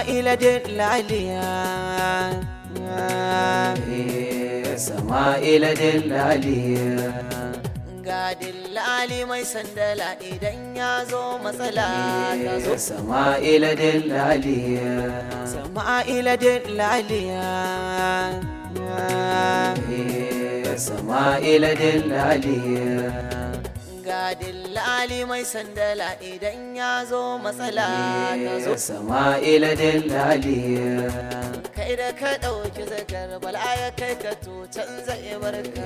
Sama'ila dillaliya. Sama'ila dillaliya. Ga dillali mai sandala, idan ya zo matsala ta zo. Sama'ila dillaliya. Sama'ila dillaliya. Sama'ila dillaliya. Ga dillali mai sandala, idan ya zo matsala ta zo. Sama'ila dillaliya. Kai da ka ɗauki zakar bala ya kai ka, to canza barka.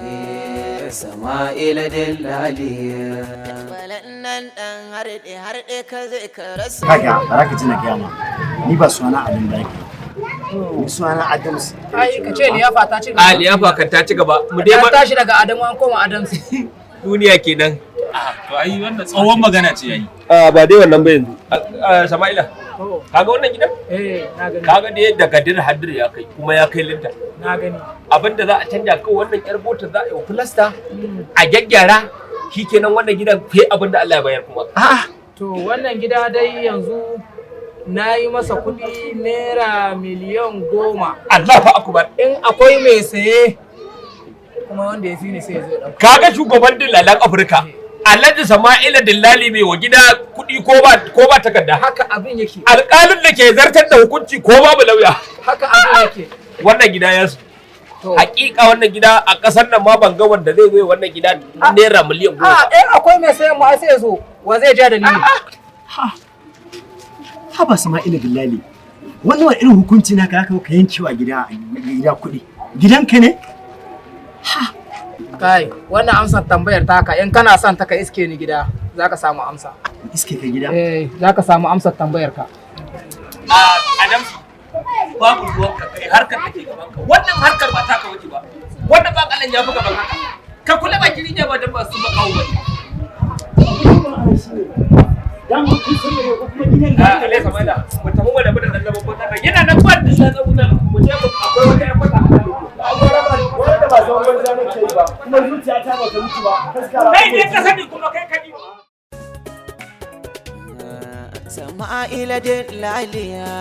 Sama'ila dillaliya. Balan nan ɗan harɗe harɗe ka zai ka rasa. Kaga, bara ka ji na gaya ma, ni ba suna Adam ba yake, ni suna Adams. Ai ka ce liyafa ta ci gaba. A liyafa kan ta ci gaba. Mu dai Ta tashi daga Adamu an koma Adams. Duniya kenan. To ai wannan tsohon magana ce yayi. A ba dai wannan ba yanzu. Sama'ila, kaga wannan gidan? Eh, na gani. Kaga dai daga dir hadir ya kai kuma ya kai linta. Na gani. Abinda za a canja kawai wannan yar bota za a yi wa filasta a gyaggyara, shikenan. Wannan gidan fe abinda Allah ya bayar kuma. A'a. To wannan gida dai yanzu na yi masa kuɗi ₦10,000,000. Allah fa akubar. In akwai mai saye kuma wanda ya fi ni, sai ya zo ya ɗauka. Kaga shugaban dillalan Afirka, Alhaji Sama'ila Dillali mai wa gida kuɗi ko ba takarda. Haka abin yake. Alƙalin da ke zartar da hukunci ko babu lauya. Haka abin yake. Wannan gida ya su. To. Hakika wannan gida a ƙasar nan ma ban ga wanda zai zo wannan gida ₦10,000,000. A in akwai mai sayan mu ai sai ya zo. Wa zai ja da ni? Haba Sama'ila dillali, wannan wani irin hukunci na ka ka yankewa gida gida kuɗi? Gidanka ne? Kai, wannan amsar tambayar taka, in kana son ta, ka iske ni gida, zaka samu amsa. Iske ka gida? Eh, zaka samu amsar tambayar ka. Adam, babu ruwan ka, kai harkar da ke gaban ka. Wannan harkar ba taka wuce ba. Wannan ba kalan ya fi gaban haka. Ka kula ba kirinya ba dan ba su makawo ba. Dan kun san me ko kuma gidan? A Ale Samaila, mu tafi mu da dan zaman banza nan. Yana nan ba da dan zaman mu je mu akwai wata ƴan kwata. Wanda ba zaman banza nake yi ba, kuma zuciyata ba ta mutu ba. Kai ne ka sani kuma kai ka ji. Sama'ila dillaliya.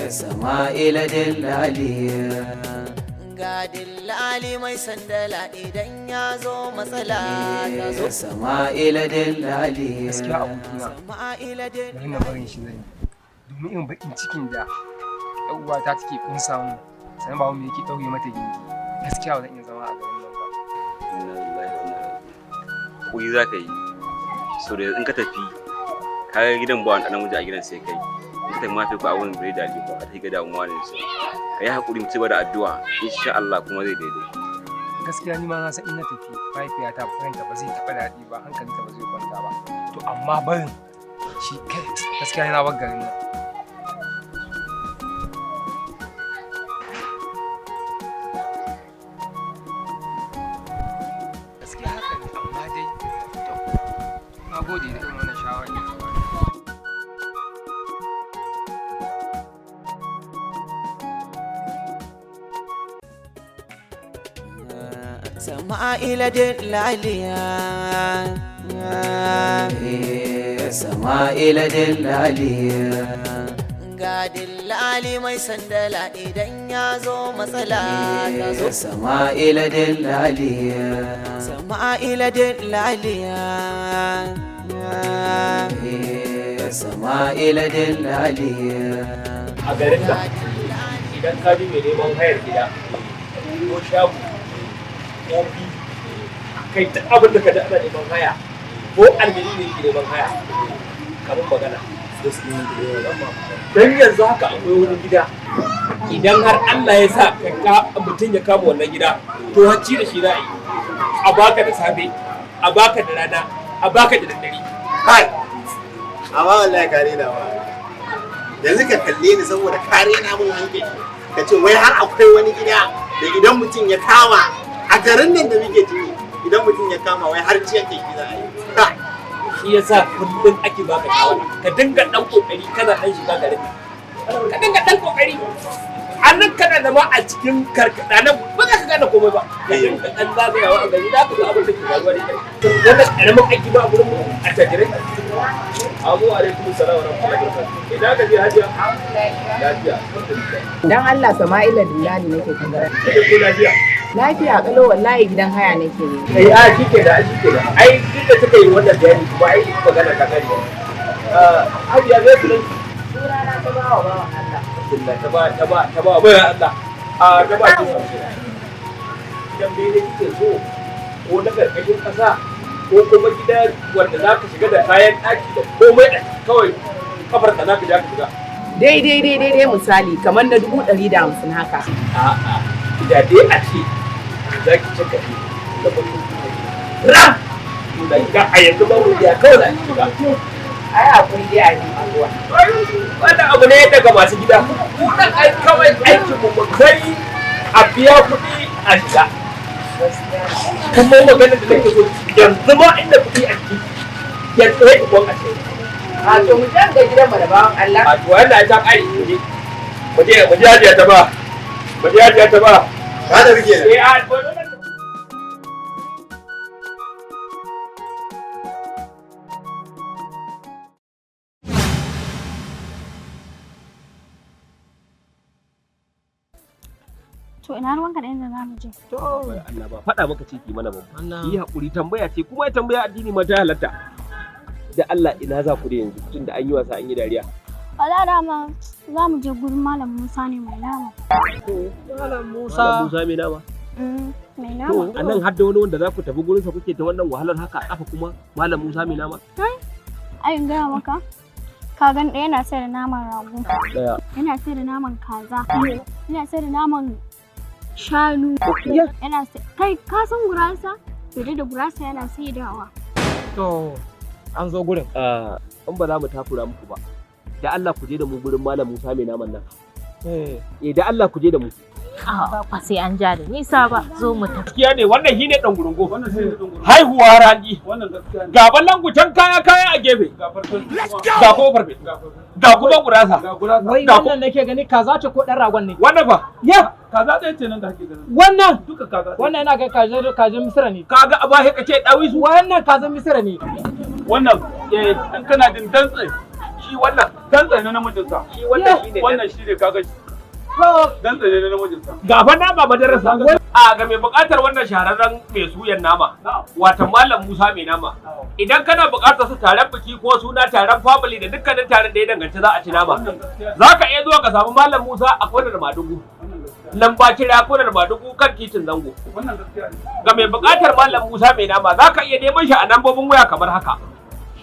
Sama'ila dillaliya. Ga dillali mai sandala, idan ya zo matsala ta zo. Sama'ila dillaliya. Gaskiya abokina, Sama'ila bari na barin shi zan yi, domin irin bakin cikin da yan uwata take kunsa mu, sannan babu mu yake ɗaure mata gindi, gaskiya ba zan iya zama a garin nan ba. Inna lillahi wa inna ilaihi. Hakuri za ka yi, so da in ka tafi, kaga gidan ba wani namiji a gidan sai kai. In ka tafi mafi ku abun bai daɗi ba, a ta ga damuwa ne. So ka yi hakuri, mu ci gaba da addu'a, insha Allah kuma zai daidai. Gaskiya ni ma na san in na tafi, mahaifiyata ranta ba zai taɓa daɗi ba, hankalinta ba zai kwanta ba. To amma barin shi kai, gaskiya na bar garin nan. Gaskiya haka ne, amma dai to, na gode da irin wannan shawarar da ka bani. Sama'ila dillaliya. Sama'ila dillaliya. Ga dillali mai sandala, idan ya zo matsala ta zo. Sama'ila dillaliya. Sama'ila dillaliya. Sama'ila dillaliya. A garin nan idan ka ji mai neman hayar gida ko shago ko fili, kai duk abin da ka ji ana neman haya, ko aljini ne ke neman haya, kamar magana dan yanzu haka akwai wani gida, idan har Allah ya sa ka mutum ya kama wannan gida, to hacci da shi za a yi, a baka da safe, a baka da rana, a baka da daddare. Kai! Amma wallahi ka rena ba. Yanzu ka kalle ni, saboda ka rena mun hankali. Ka ce wai har akwai wani gida da idan mutum ya kama a garin nan da muke ciki, idan mutum ya kama wai har ciyar da shi za a yi. Kai! Shi yasa kullum ake baka shawara ka dinga dan kokari kana dan shiga garin nan, ka dinga dan kokari a nan kana zama a cikin karkada nan ba za ka gane komai ba. Ka dinga dan zagayawa a gari, za ka ga abin da ke faruwa da kai. Wannan karamin aiki ba a gurin mu a tajirai. Abu alaikum salam wa rahmatullahi wa barakatuh. Ina ka je hajiya? Lafiya. Dan Allah Sama'ila Dillali nake tambaya. Kike ko lafiya? Lafiya kalau wallahi gidan haya nake ne. Eh a shike da shike da. Ai duk da suka yi wannan bayani kuma ai magana ta kare. Ah hajiya zai sunan ki? Sunana ta bawa bawan Allah. Alhamdulillah ta ba ta ba ta ba bai Allah. A ta ba ki gidan bene kike so ko na karkashin kasa ko kuma gida wanda za ka shiga da kayan ɗaki da komai a ciki kawai kafar ka za ka ja ka shiga. Daidai daidai dai misali kamar na 150,000 haka. A'a da dai a ce za ki cika ne da mutum ram to da gida a yanzu ba mu biya kawai za ki shiga. Ai hakuri dai a yi abuwa. Wannan abu ne daga masu gida. Mu nan ai kawai aikin mu mu kai a biya kuɗi a shiga. Kuma maganar da nake so yanzu ma inda kuɗi a ciki yanzu sai ku a ciki. A to mu jan ga gidan mu da bawan Allah. A to wannan ta ƙari mu je. Mu je mu je hajiya ta ba. Mu je hajiya ta ba. Ka da rike Eh a To ina ruwanka da inda za mu je? Allah ba faɗa maka ce ki mana ba. Yi haƙuri tambaya ce kuma ya tambaya addini ma ta halatta. Da Allah ina za ku da yanzu tun da an yi wasa an yi dariya. Wala dama za mu je gurin Malam Musa ne mai nama. Malam Musa. Malam Musa mai nama. Mai To nama. a nan har da wani wanda za ku tafi gurinsa kuke ta wannan wahalar haka a kafa kuma Malam Musa mai nama. Kai, ai in gaya maka. Ka gan ɗaya yana sayar da naman rago. Ɗaya. Yana sayar da naman kaza. Yana sayar da naman shanu. Yana kai ka san gurasa? Bai da gurasa yana saidawa. To an zo gurin. In ba za mu takura muku ba. Da Allah ku je da mu gurin Malam Musa mai naman nan. Eh. Eh da Allah ku je da mu. Ba kwa sai an ja da nisa ba zo mu tafi. Gaskiya ne wannan shine dan gurungo. Haihuwa rani. Ga ballangutan kaya kaya a gefe. Ga kuma farfe. Ga kuma gurasa. Wai wannan nake gani kaza ce ko ɗan ragon ne? Wannan fa. Ya. Kaza ɗaya ce nan da kake ganin. Wannan. Duka kaza. Wannan yana ga kajin kajin Misira ne. Kaga a bahe kace dawisu. Wannan kazan Misira ne. Wannan eh in kana jin dantse shi wannan dantse na namijinsa. Shi wannan shine Wannan shi ne kaga shi. Dantse ne na namijinsa. Ga fa nama madarasa. A ga mai buƙatar wannan shahararren mai suyan nama. Wato Malam Musa mai nama. Idan kana buƙatar su taron biki ko suna taron family da dukkanin taron da ya danganci za a ci nama. Za ka iya zuwa ka samu Malam Musa a kwanar Madugu. Lamba kira kwanar Madugu kan titin Zango. Wannan gaskiya ne. Ga mai buƙatar Malam Musa mai nama za ka iya neman shi a lambobin waya kamar haka.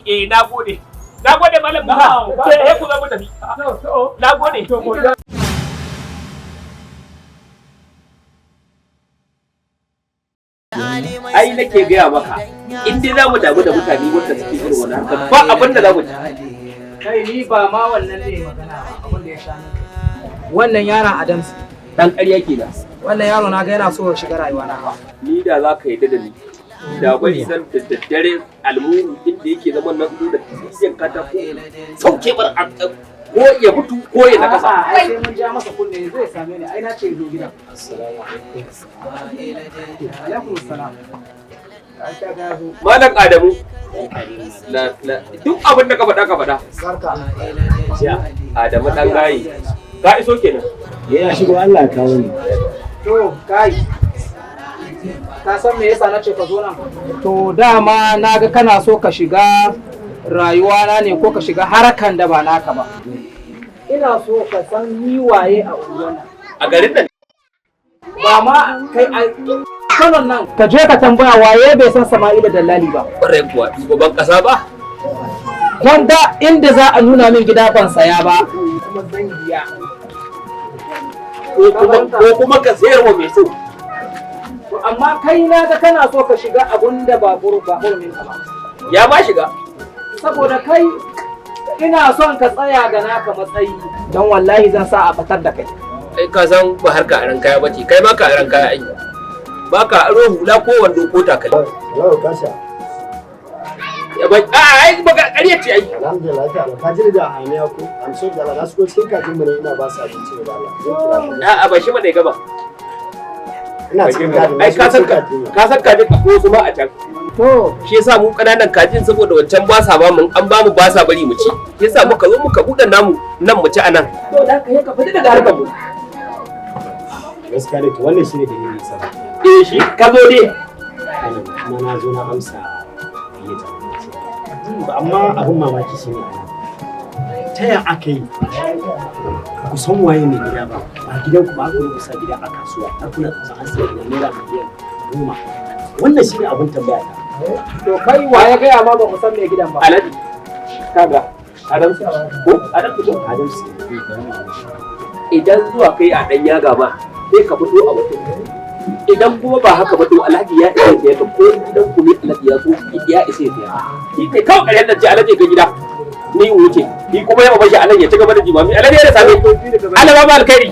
Eh na gode. Na gode Malam Musa. Eh ku zo mu tafi. Na gode. Ai nake gaya maka in dai za mu damu da mutane wanda suke irin wannan harkar ba abin da za mu ci. Kai ni ba ma wannan ne magana ba abin da ya sha ni. Wannan yaron Adams. Dan ƙarya kenan. Wannan yaro na ga yana so ya shiga rayuwa na fa. Ni da za ka yarda da ni. Da bai san da daddare almuru inda yake zaman nan da tsiyan katako sauke bar ko ya mutu ko ya nakasa. A'a, ai sai mun ja masa kunne zai same ni ai na ce zo gida. Assalamu alaikum. Alaikum salam. Ai ka ga zo. Malam Adamu. Duk abin da ka faɗa ka faɗa. Adamu ɗan gayi. Ka iso kenan. Ya shigo Allah ya kawo ni. To kai. Ka san me yasa na ce ka zo nan? To dama na ga kana so ka shiga rayuwa na ne ko ka shiga harakan da ba naka ba. Ina so ka san ni waye a unguwar nan. A garin nan. Ba ma kai a Kano nan. Ka je ka tambaya waye bai san Sama'ila Dallali ba. Ƙwarai kuwa shugaban ƙasa ba. Wanda inda za a nuna min gida ban saya ba. Kuma zan biya. Ko kuma ka sayar wa mai so. To amma kai na ga kana so ka shiga abun da ba ba hurumin ka ba. Ya ma shiga. Saboda kai ina son ka tsaya ga naka matsayi don wallahi zan sa a batar da kai. Ai ka san ba harka aran kaya bace kai ba ka aran kaya ai. Ba ka aro hula ko wando ko takalmi. Yau kasha. Ya ba a ai ba ka ƙarya ce ai. Alhamdulillah lafiya lau. Ka ji da hayaniya ko? I'm sorry da Allah na shigo cikin kajin mu ne ina ba su abinci ne da Allah. Zan kira ka. A'a ba shi ba ne gaba. Ina cikin gadin. Ai ka san ka san kajin akwai wasu ma a can. To shi yasa mu kananan kajin saboda wancan ba sa ba mu an ba mu ba sa bari mu ci. Shi yasa muka zo muka buɗe namu nan mu ci anan. To da ka ka fita daga harkar mu. Gaskiya ne, to wannan shine dalilin sa. Eh, shi ka zo dai. Kuma na zo na amsa gayyata. Amma abin mamaki shine a nan. Ta ya aka yi ku san waye mai gida ba, ba gidan ku ba ku rubuta gida a kasuwa har kuna kusan an sayar da ₦10 million. Wannan shine abin tambaya ta. To kai wa ya gaya ma ba mu san mai gidan ba? Alhaji, kaga Adam ko Adam ko Adam. Idan zuwa kai a dan yaga ba sai ka fito a mutum. Idan kuma ba haka ba, to Alhaji ya isa ya ka ko gidan ku ne, Alhaji ya so ya isa ya saya. Shi kai kawai ƙaryar nan ce Alhaji ga gida. Ni wuce ni kuma ya bashi Alhaji ya ci gaba da jimami. Alhaji ya da same Allah ba alkhairi.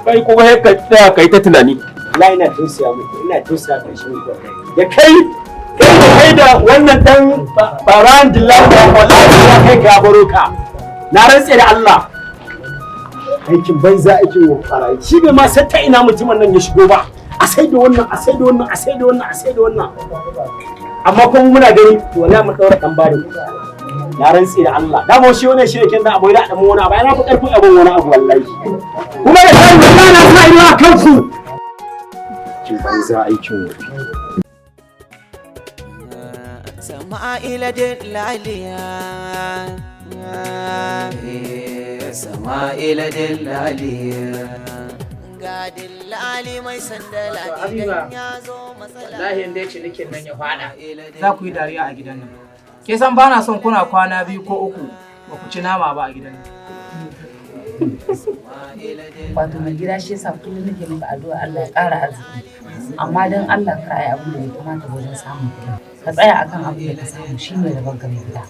Kai kuma sai ka tsaya kai ta tunani. Wallahi ina tausaya muku, ina tausaya karshen ku da kai kai da wannan dan baran dillan da wallahi ya kai ka baro ka. Na rantse da Allah, aikin banza, aikin wa shi bai ma san ta ina mutumin nan ya shigo ba. A sai da wannan, a sai da wannan, a sai da wannan, a sai da wannan, amma kuma muna gani. To wallahi mu daura dan bari. Na rantse da Allah, dama shi wannan shi yake da abu da dan wani abu yana fi karfin abun wani abu wallahi. Kuma da kai wallahi na sa ido a kanku. Aikin banza, aikin wofi. Sama'ila dillaliya. Sama'ila dillaliya. Ga dillali mai sandala idan ya zo matsala. Wallahi in dai cinikin nan ya fada, za ku yi dariya a gidan nan. Ke san ba na son kuna kwana 2 ko 3 ba ku ci nama ba a gidan nan. Wato mai gida, shi yasa kullum nake maka addu'a Allah ya ƙara arziki. Amma dan Allah kar a yi abin da bai kamata wajen samun kuɗi. Ka tsaya akan abin da ka samu, shine rabon ka, mai gida.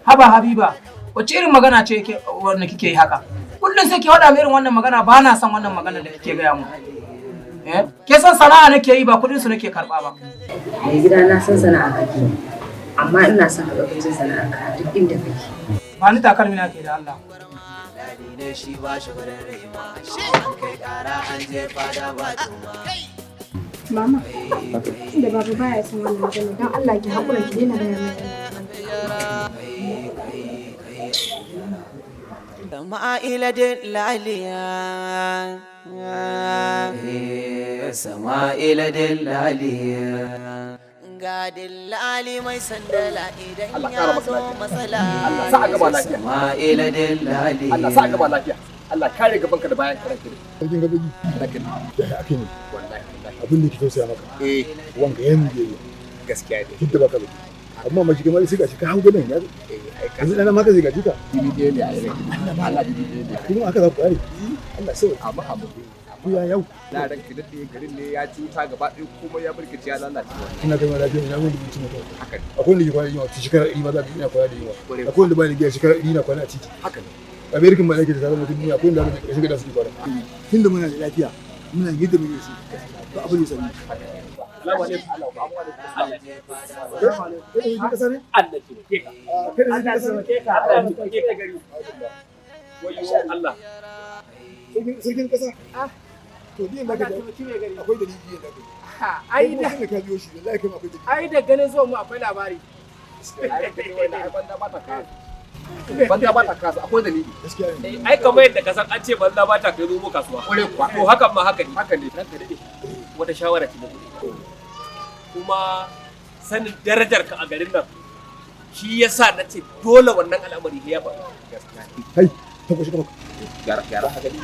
Haba Habiba, wace irin magana ce yake wannan kike yi haka? Kullum sai ki faɗa min irin wannan magana, ba na son wannan magana da kike gaya mu. Eh? Ke san sana'a nake yi, ba kuɗin su nake karɓa ba. Mai gida, na san sana'a kake yi, amma ina son ka ga jin sana'ar ka a duk inda kake. Ba ni takalmi na ke da Allah. Ne shi ba shi gurin raima. An kai kara an je fada ba tuma. Mama, da baba baya son wannan magana, don Allah ki haƙura ki daina gaya mai. Sama'ila dillaliya. Sama'ila dillaliya. Ga dillali mai sandala idan ya zo matsala. Allah sa a gaba lafiya. Sama'ila dillaliya. Allah sa a gaba lafiya. Allah kare gaban ka da bayan ka, ranka. Sarkin gabaji. Ranka. Da ake ne. Wallahi wallahi. Abin da ke tausaya maka. Eh. Wanka yan biyayya. Gaskiya ne. Duk da baka baki. Amma ma shi kamar sai gashi ka hau gadon ya. Eh, ai ka. Yanzu ɗana ma ka zai gaji ka. Bibi ɗaya ne a yi ranka. Allah ma Allah bibi ɗaya ne. Kuma aka za ku ƙare. Allah sai. Amma abu. Ku ya yau. Na ranka daɗe, garin ne ya ci wuta gaba ɗaya, komai ya barkace ya lalace. Ina kai ma lafiya, ina wanda mutum mutum. Haka ne. Akwai wanda ke kwana da yunwa shekara 100 ma za ka ina kwana da yunwa. Akwai wanda bai da giya shekara 100 na kwana a titi. Haka ne. American ma yake da sabon mutum duniya, akwai wanda aka je ƙarshen gada suke kwana. Tunda muna da lafiya, muna yadda muke so. Ba abin da ya sani. Assalamu alaikum. Kai da sarkin kasa ne? Allah Kai da sarkin kasa ne? taimake ka. Allah taimake ka gari. Wayyo Allah. Sarkin kasa? To biyan da ka akwai dalili biyan da ka. Ai da ka biyo shi, wallahi kai ma akwai dalili. Ai da ganin zuwan mu akwai labari. Banza ba ta kasa, akwai dalili. Gaskiya ne. Ai kamar yadda ka san an ce banza ba ta kai zomo kasuwa. Kware kuwa. To hakan ma haka ne. Haka ne. Ranka daɗe. Wata shawara ce na kuɗi. Kuma sanin darajar ka a garin nan shi yasa na ce dole wannan al'amari ya faru. Gaskiya ne. Kai, ta kwashi kafa. Gyara gyara haka ne.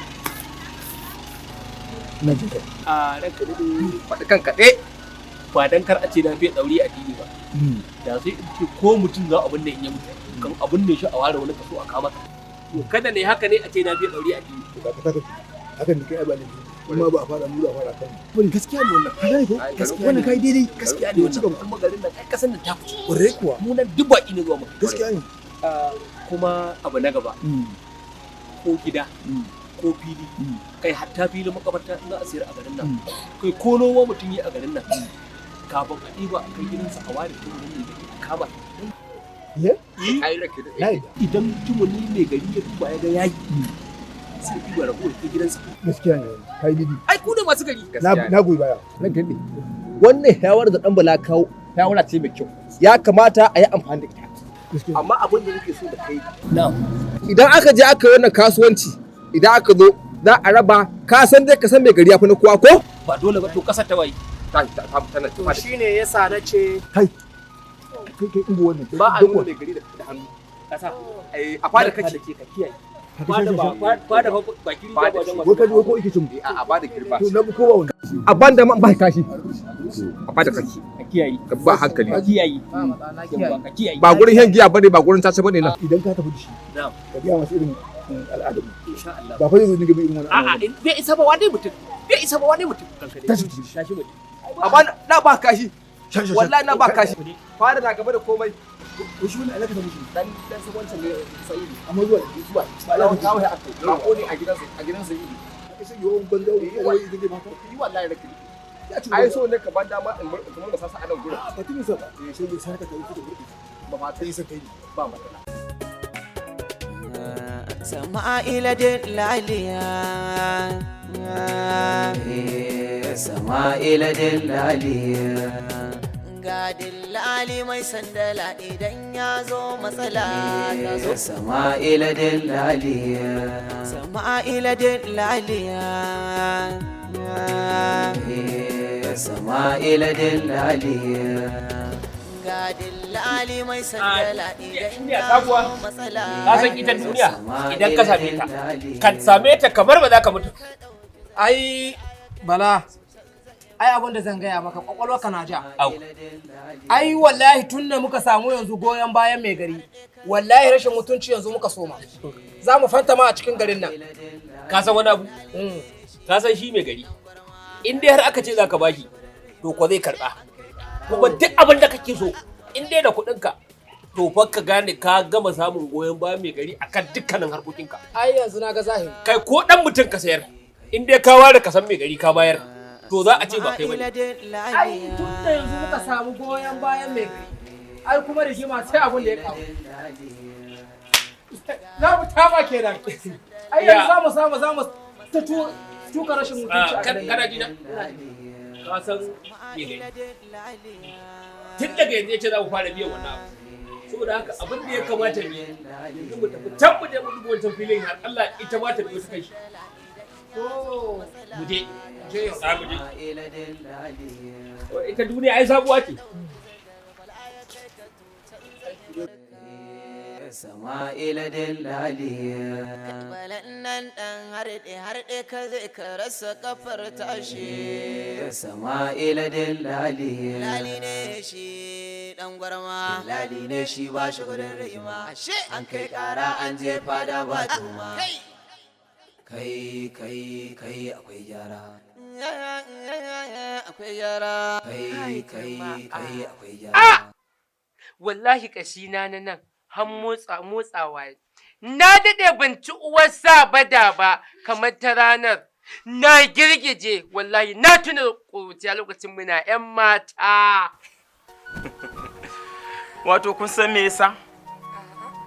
Ina jin ka. A ranka daɗe. Faɗi kanka ɗe. Ba dan kar a ce na fiye ɗauri a addini ba. Da sai in ce ko mutum za abin da in ya mutu kan abin ne shi a ware wani kaso a kama. To kada ne haka ne a ce na fiye ɗauri a addini. To ka ta hakan da kai ai ba laifi. Kuma ba a fara mu da fara kan. Bari gaskiya ne wannan. Ka gane ko? Gaskiya Wannan kai daidai. Gaskiya ne wannan. Kuma garin nan ai kasan nan ta fice. Ƙwarai kuwa. Mu nan duk baƙi ne zuwa muka. Gaskiya ne. Kuma abu na gaba. Ko gida. Ko fili. Kai hatta filin makabarta in za a sayar a garin nan. Kai ko noma mutum yi a garin nan. Kafin a ɗiba a kai gidansa a ware tumurin mai gari a kama. Ye? Ai ranka daɗe. Idan tumuni mai gari ya duba ya ga yayi. Sai ɗiba rago ya kai gidansa. Gaskiya ne, kai didi. Ai ku ne masu gari. Na goyi baya. Nan gari. Wannan shawarar da dan Bala kawo shawara ce mai kyau. Ya kamata a yi amfani da ita. Amma abin da nake so da kai. Idan aka je aka yi wannan kasuwanci, idan aka zo za a raba ka san dai ka san mai gari ya fi na kowa ko? Ba dole ba to kasar ta waye. Ta ta tana To shine yasa na ce kai kai kai ingo wannan. Ba a nuna mai gari da hannu. Kasa. Eh a fada kake. Ka kiyaye. Fada ba fada ba baki riga ba wajen Wai ka ji wai ko ike cin. A ba da girma. To na bi kowa wannan. A ban da man ba kashi. A ba da kaki. Ka kiyaye. Ka ba hankali. Ka kiyaye. Ka kiyaye. Ba gurin shan giya bane ba gurin caca bane nan. Idan ka tafi da shi. Na'am. Ka gaya masa irin al'adar mu. Insha Allah. Ba fa zai zo dinga bin irin wannan. A'a bai isa ba wani mutum. Bai isa ba wani mutum. Tashi mu tashi mu. Amma na ba kashi. Wallahi na ba kashi. Fara na gaba da komai. Ko shi wannan alaka ta mushi. Dan dan sa wancan ne Sa'idu. Amma zuwa zuwa. Ba lawan kawo ya akai. Ba ko ne a gidansa a gidan Sa'idu. Sai yawan banza wai idan dai mata. Yi wallahi rake. Ai so ne ka ban dama in murmusa sa a nan gurin. Ba tun sa ba. Sai ya sarka ta wuce da gurin. Ba ma sai sai kai. Ba matsala. Sama'ila dillaliya. Sama'ila dillaliya. Ga dillali mai sandala idan ya zo matsala ta zo. Sama'ila dillaliya. Sama'ila dillaliya. Sama'ila dillaliya. Ga dillali mai sandala idan ya zo matsala. Ka san ita duniya idan ka same ta, ka same ta kamar ba za ka mutu. Ai Bala, ai abin da zan gaya maka kwakwalwa na ja. Ai wallahi tun da muka samu yanzu goyon bayan mai gari, wallahi rashin mutunci yanzu muka soma. Za mu fanta ma a cikin garin nan. Ka san wani abu? Ka san shi mai gari. In dai har aka ce za ka bashi, to ko zai karɓa. Kuma duk abin da kake so, in dai da kuɗinka, to fa ka gane ka gama samun goyon bayan mai gari akan dukkanin harkokinka. Ai yanzu na ga zahiri. Kai ko ɗan mutum ka sayar, in dai ka ware ka san mai gari ka bayar, to za a ce ba kai bane. Ai tun da yanzu muka samu goyon bayan mai gari, ai kuma rigima sai abin da ya kawo. Za mu tama kenan. Ai yanzu za mu samu za mu ta tuka rashin mutunci a garin. Kana ji na? Ka san mai gari. Tun daga yanzu ya ce za mu fara biyan wannan abu. Saboda haka abin da ya kamata mu yi, yanzu mu tafi can mu je mu duba wancan filin har Allah ita ma ta biyo ta kai shi. Mu je. Za mu je. Ita duniya ai sabuwa ce. Sama'ila dillaliya. Balan nan ɗan harɗe harɗe ka zai ka rasa kafar tashi. Sama'ila dillaliya. Lali ne shi ɗan gwarma. Lali ne shi ba shi gudun rigima. Ashe. An kai ƙara an je fada ba tuma. Kai kai kai akwai gyara. Akwai gyara. Kai kai kai akwai gyara. Wallahi ƙashina na nan har motsa motsawa yi. Na daɗe ban ci uwar sa bada ba kamar ta ranar. Na girgije wallahi na tuna ƙuruciya lokacin muna 'yan mata. Wato kun san me yasa?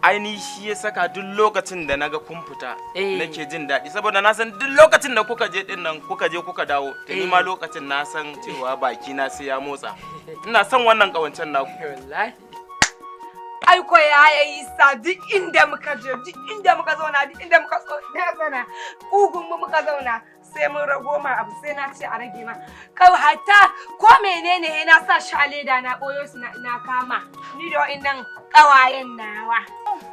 Aini shi ya saka duk lokacin da naga kun fita nake jin daɗi saboda na san duk lokacin da kuka je din nan kuka je kuka dawo to ni ma lokacin na san cewa baki na sai ya motsa. Ina son wannan ƙawancen naku. Wallahi. Ai ko ya yi sa duk inda muka je duk inda muka zauna duk inda muka zauna kugun mu muka zauna sai mun rago ma abu sai na ce a rage ma kai hatta ko menene he na sa shi a leda na boyo su na kama ni da wa'annan kawayen nawa.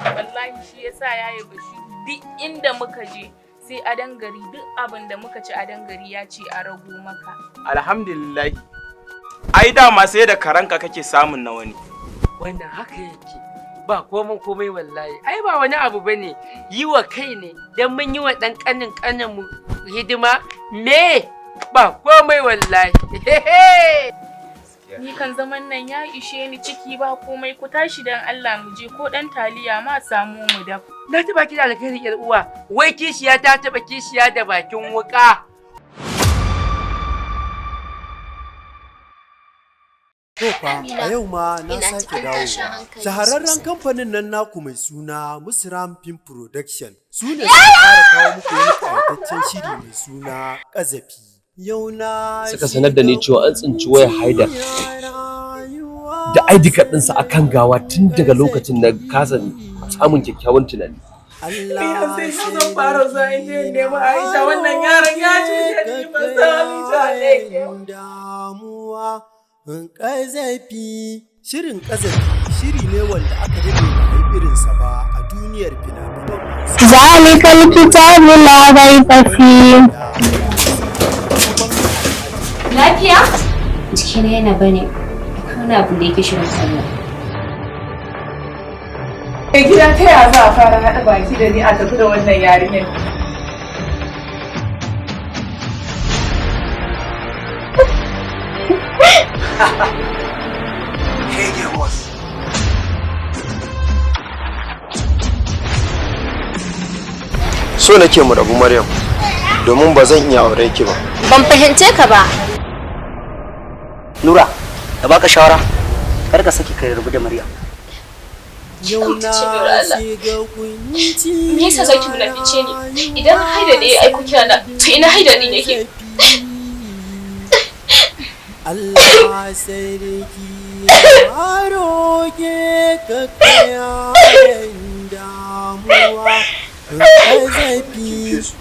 Wallahi shi yasa yayi bashi duk inda muka je sai a dangari duk abin da muka ci a dangari ya ce a rago maka. Alhamdulillah. Ai dama sai da karanka kake samun na wani. Wannan haka yake. Ba komai komai wallahi. Ai ba wani abu bane. Yi wa kai ne dan mun yi wa dan kanin kanin mu hidima me ba komai wallahi. Ni kan zaman nan ya ishe ni ciki ba komai ku tashi dan Allah mu je ko dan taliya ma samu mu dafa. Na taba ki da alkhairin yar uwa. Wai kishiya ta taba kishiya da bakin wuka. To fa a yau ma na Ina sake cikin tashin dawowa. hankali Shahararren sosai. kamfanin nan naku mai suna Musram Film Production su ne suka fara kawo muku wani ƙayataccen shiri mai suna Ƙazafi. Yau na Suka sanar da ni cewa an tsinci wayar Haidar da ID card ɗinsa a kan gawa. Tun daga lokacin na kasa samun kyakkyawan tunani. Ya sai shi zan fara zuwa in je in nemi Aisha, wannan yaron ya cuce ni, ban san Aisha ne ke. Damuwa ƙazafi. Shirin Ƙazafi shiri ne wanda aka daɗe ba a yi irinsa ba a duniyar fina-finan Hausa. ذلك الكتاب لا ريب فيه. Lafiya? Jikina yana bane akwai wani abu da yake shirin faruwa. Mai gida, ta ya za a fara haɗa baki da ni a tafi da wannan yarinyar? So nake mu rabu, Maryam, domin ba zan iya aure ki ba. Ban fahimce ka ba. Nura, da baka shawara, kar ka saki ka rabu da Maryam. Yau na Me yasa zaki munafice ni? Idan Haidar ne ya aiko kira na, to ina Haidar din yake? Allah sarki, ya roƙe ka kayan damuwa ƙazafi.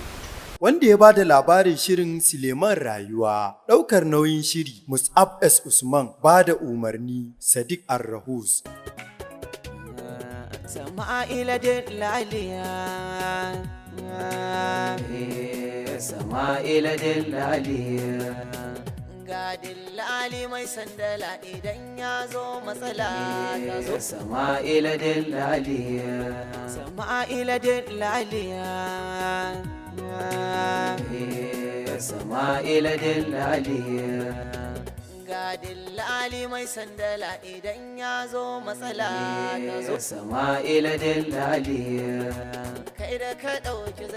Wanda ya bada labarin shirin Suleiman Rayuwa, ɗaukar nauyin shiri Mus'ab S. Usman, bada umarni Sadiq Arrahus. Sama'ila Dillaliya. Sama'ila Dillaliya. Ga dillali mai sandala, idan ya zo matsala ta zo. Sama'ila Dillaliya. Sama'ila Dillaliya. Sama'ila Dillaliya. Ga dillali mai sandala, idan ya zo matsala ta zo. Sama'ila Dillaliya. Kai da ka ɗauki